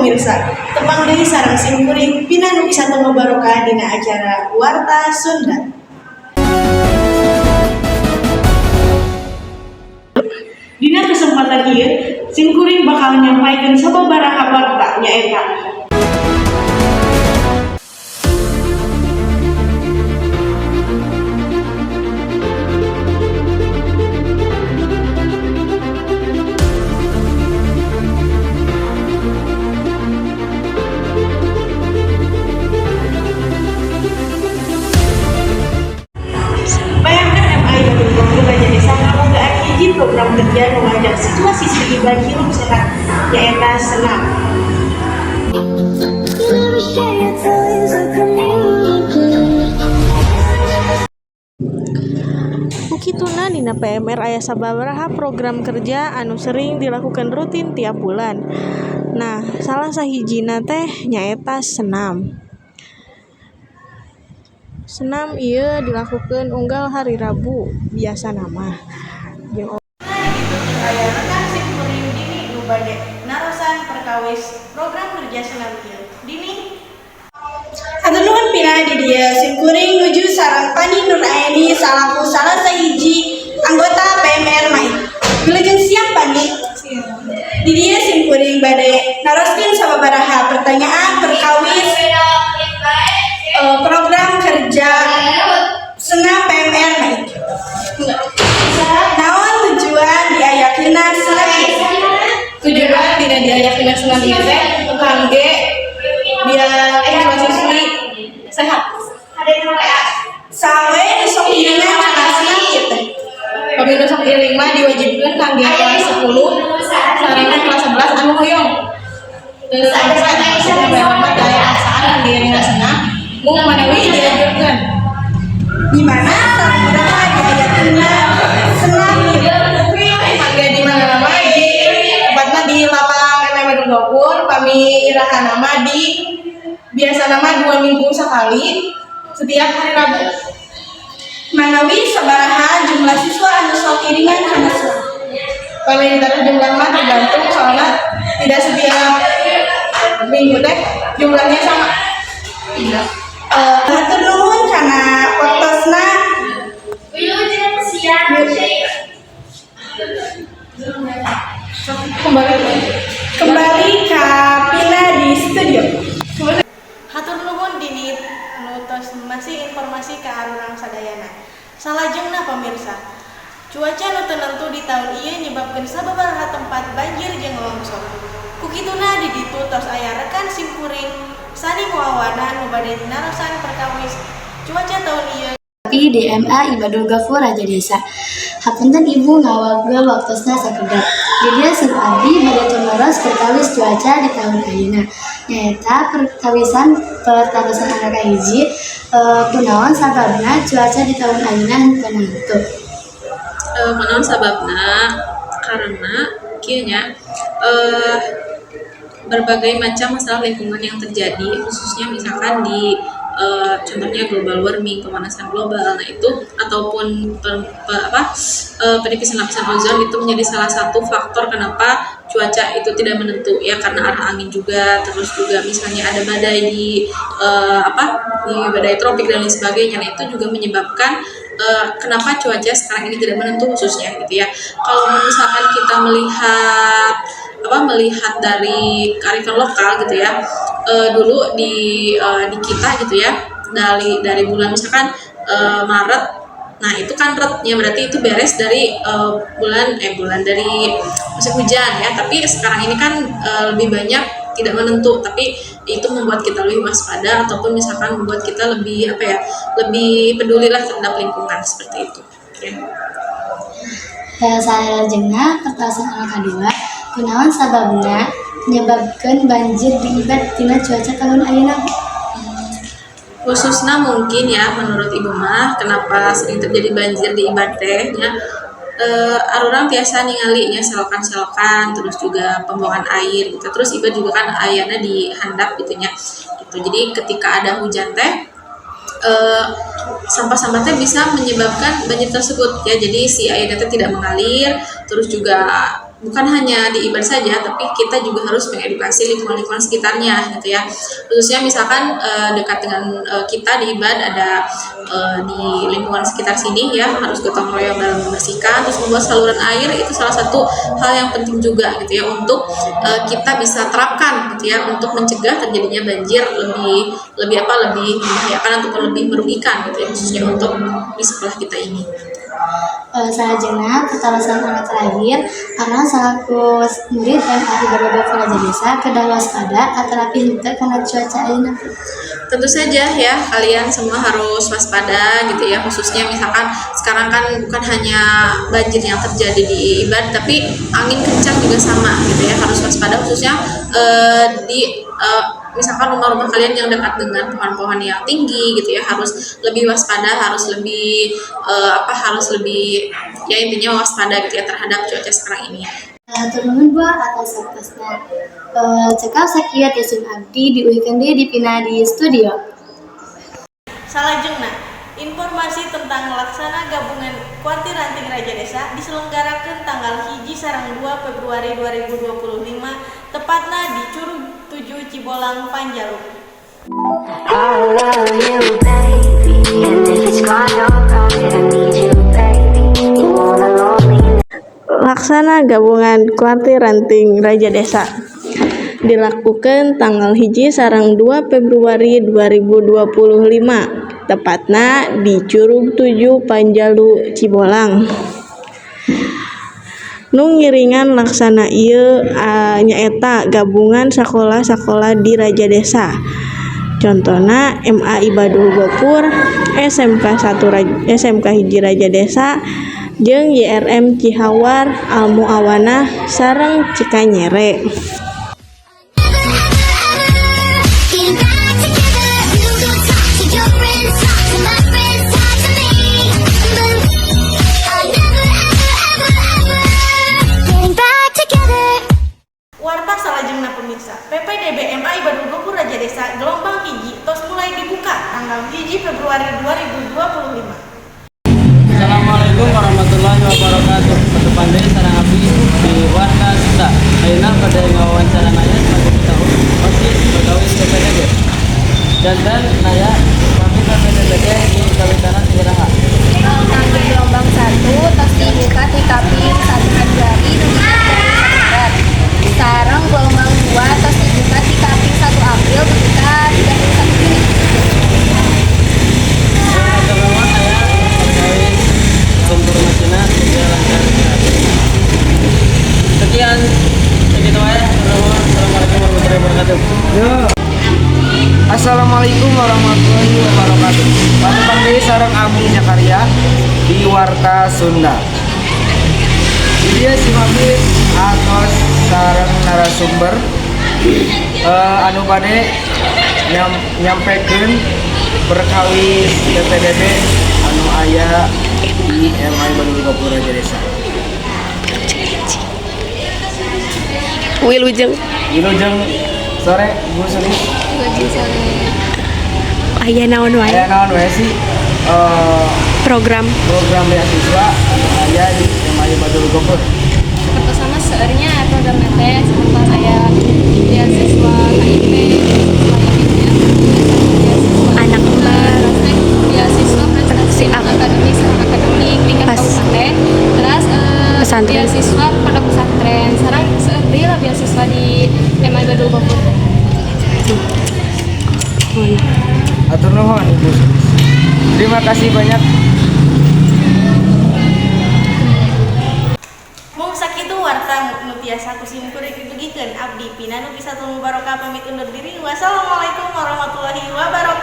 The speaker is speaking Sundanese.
Pemirsa, tepang deui sareng simkuring Pina Nukisatu Mubarokah dina acara Warta Sunda. Dina kesempatan ieu, simkuring bakal nyampaikan sababaraha warta, nyaeta Bayangkan MA Ibadul Ghafur Raja Desa ngabogaan hiji program kerja nu ngajak siswa-siswi Ibad hirup sehat, nyaeta senam. You never share your toys or communicate. Ku kituna, dina PMR aya sababaraha program kerja anu sering dilakukan rutin tiap bulan. Nah, salah sahijina teh nyaeta senam. Senam ieu dilakukeun unggal hari Rabu biasana mah. Jeung aya rekan simkuring Dini nu bade narosan perkawis program kerja senam ieu. Dini. Hatur nuhun, Pina. Di dieu simkuring nuju sareng Pani Nuraini salaku salah sahiji anggota PMR MAI. Wilujeng siang, Pani. Di dieu simkuring bade naroskeun sababaraha pertanyaan perkawis program kerja senam PMR MAI. Naon tujuan diayakeunna senam ieu? Tujuan tina diayakeunna senam ieu teh kangge biar siswa-siswi sehat. Saha we nu sok iringan kana senam ieu teh? Pami nu sok iring mah diwajibkeun kangge kelas 10 sareng kelas 11 anu hoyong. Teu maksa, maksudna mah teu aya paksaan kangge iringan senam, mung manawi dianjurkeun. Di mana sareng iraha diayakeunna senam ieu? Kangge di mana mah, di tempatna di lapang MA Ibadul Ghafur, pami irahana mah di biasana mah 2 minggu sekali setiap hari Rabu. Manawi sabaraha jumlah siswa anu sok iringan kana senam? Pami ditaruh jumlah mah tergantung, soalnya tidak setiap minggu teh jumlahnya sama. Tidak. Hatur nuhun kana waktosna. Wilujeng siang. Kembali. Kembali ke Pina di studio. Hatur nuhun, Dini, nu tos masih informasi ka arurang sadayana. Salajengna, pemirsa, cuaca nu teu nentu di tahun ieu nyebabkeun sababaraha tempat banjir jeung longsor. Ku kituna, di ditu tos aya rekan simkuring Sani Muawana nu bade narosan perkawis cuaca tahun ieu. Di MA Ibadul Ghafur Raja Desa. Hapunten Ibu, ngawagel waktosna sakedap. Di dieu sim abdi bade tumaros perkawis cuaca di tahun ayeuna. Nyaeta perkawisan pertarosan anu kahiji, kunaon sababna cuaca di tahun ayeuna henteu nentu? Kunaon sababna, karena kieu nya, berbagai macam masalah lingkungan yang terjadi, khususnya misalkan di contohnya global warming, pemanasan global. Nah, itu ataupun apa, penipisan lapisan ozon itu menjadi salah satu faktor kenapa cuaca itu tidak menentu ya, karena arah angin juga, terus juga misalnya ada badai di apa, di badai tropik dan lain sebagainya. Nah, itu juga menyebabkan kenapa cuaca sekarang ini tidak menentu khususnya gitu ya. Kalau misalkan kita melihat apa, melihat dari kearifan lokal gitu ya, dulu di kita gitu ya, dari bulan misalkan Maret, nah itu kan retnya berarti itu beres dari bulan eh bulan dari musim hujan ya. Tapi sekarang ini kan lebih banyak tidak menentu, tapi itu membuat kita lebih waspada ataupun misalkan membuat kita lebih apa ya, lebih peduli lah terhadap lingkungan seperti itu ya. Salajengna pertarosan anu kadua, kunaon sababna nyebabkeun banjir di Ibad tina cuaca tahun ayeuna? Khususnya mungkin ya, menurut ibu mah kenapa sering terjadi banjir di Ibad teh nya, arurang tiasa ningali nya selokan-selokan, terus juga pembuangan air gitu. Terus Ibad juga kan ayana di handap gitu nya gitu. Jadi ketika ada hujan teh, sampah-sampah teh bisa menyebabkan banjir tersebut ya. Jadi si airnya teh tidak mengalir, terus juga Bukan hanya di IBAD saja, tapi kita juga harus mengedukasi lingkungan-lingkungan sekitarnya gitu ya. Khususnya misalkan dekat dengan kita di IBAD ada di lingkungan sekitar sini ya, harus gotong royong dalam membersihkan, terus membuat saluran air itu salah satu hal yang penting juga gitu ya untuk kita bisa terapkan gitu ya untuk mencegah terjadinya banjir lebih lebih apa lebih membahayakan ataupun lebih merugikan gitu ya, khususnya untuk di sekolah kita ini. Salajengna patarosan anu terakhir, urang salaku murid MA Ibadul Ghofur Rajadesa kedah waspada atanapi henteu kana cuaca ayeuna? Tentu saja ya, kalian semua harus waspada gitu ya, khususnya misalkan sekarang kan bukan hanya banjir yang terjadi di IBAD, tapi angin kencang juga sama gitu ya, harus waspada khususnya di misalkan rumah-rumah kalian yang dekat dengan pohon-pohon yang tinggi gitu ya, harus lebih waspada, harus lebih apa harus lebih ya intinya waspada gitu ya terhadap cuaca sekarang ini. Hatur nuhun, Bu, atas waktosna. Cekap sakieu ti sim abdi, diuihkeun deui di Pina di studio. Salajengna, informasi tentang laksana gabungan Kwartir Ranting Rajadesa diselenggarakan tanggal 1 sareng 2 Februari 2025, tepatna di Curug 7 Cibolang, Panjalu. I love you, baby. And if it's gone, no problem, I need you, baby. You wanna lonely Laksana gabungan Kwartir Ranting Rajadesa dilakukan tanggal 1 sareng 2 Februari 2025, tepatna di Curug 7 Panjalu, Cibolang. Nu ngiringan laksana ieu nyaeta gabungan sakola-sakola di Rajadesa, contohna MA Ibadul Ghofur, SMK 1, SMK 1 Rajadesa, jeung YRM Cihawar, Al Muawanah sareng Cikanyere. Getting back together. You go talk to your friends, talk to my friends, talk to me. But I'm never, ever, ever, ever getting back together. Warta salajengna, pemirsa, PPDB MA Ibadul Ghofur Rajadesa gelombang 1 tos mulai dibuka tanggal 1 Februari 2025. Assalamualaikum warahmatullahi wabarakatuh. Patepang deui sareng abdi di Warta Sunda. Ayeuna bade ngawawancara Naya sebagai tahun OSIS pegawai PPDB. Janten Naya, kami PPDB teh dikawitanan iraha? Kangge gelombang 1 tos dibuka ti kaping 1 Februari dugi ka 31 Maret. Sareng gelombang 2 tos dibuka ti kaping 1 April dugi ka 31 Juni. Hatur nuhun, Naya, terkait informasinya, semoga lancar. Sekian segitu wae. Nuhun. Assalamualaikum warahmatullahi wabarakatuh. Assalamualaikum warahmatullahi wabarakatuh. Patepang deui sareng Amung Zakaria di Warta Sunda. Di dieu sim abdi atos sareng narasumber anu bade nyampekeun perkawis PPDB anu aya di MA Ibadul Ghofur Rajadesa. Wilujeng. Wilujeng sore, Bu Suri. Wilujeng sore. Aya naon wae? Aya naon wae sih program program beasiswa anu aya di MA Ibadul Ghofur? Pertama sebenarnya program teh seperti saya beasiswa KIP, beasiswa IPB, beasiswa Anak emas. Terus teh beasiswa prestasi akademis akademik tingkat Pas. Kabupaten, terus Pesantren. Beasiswa pondok pesantren, sekarang seueur lah beasiswa di MA Ibadul Ghofur. Hatur nuhun, Ibu Suri. Terima kasih banyak. Mung sakitu warta nu tiasa ku sim kuring didugikeun. Abdi Pina Nupisatul Mubarokah pamit undur diri. Wassalamualaikum warahmatullahi wabarakatuh.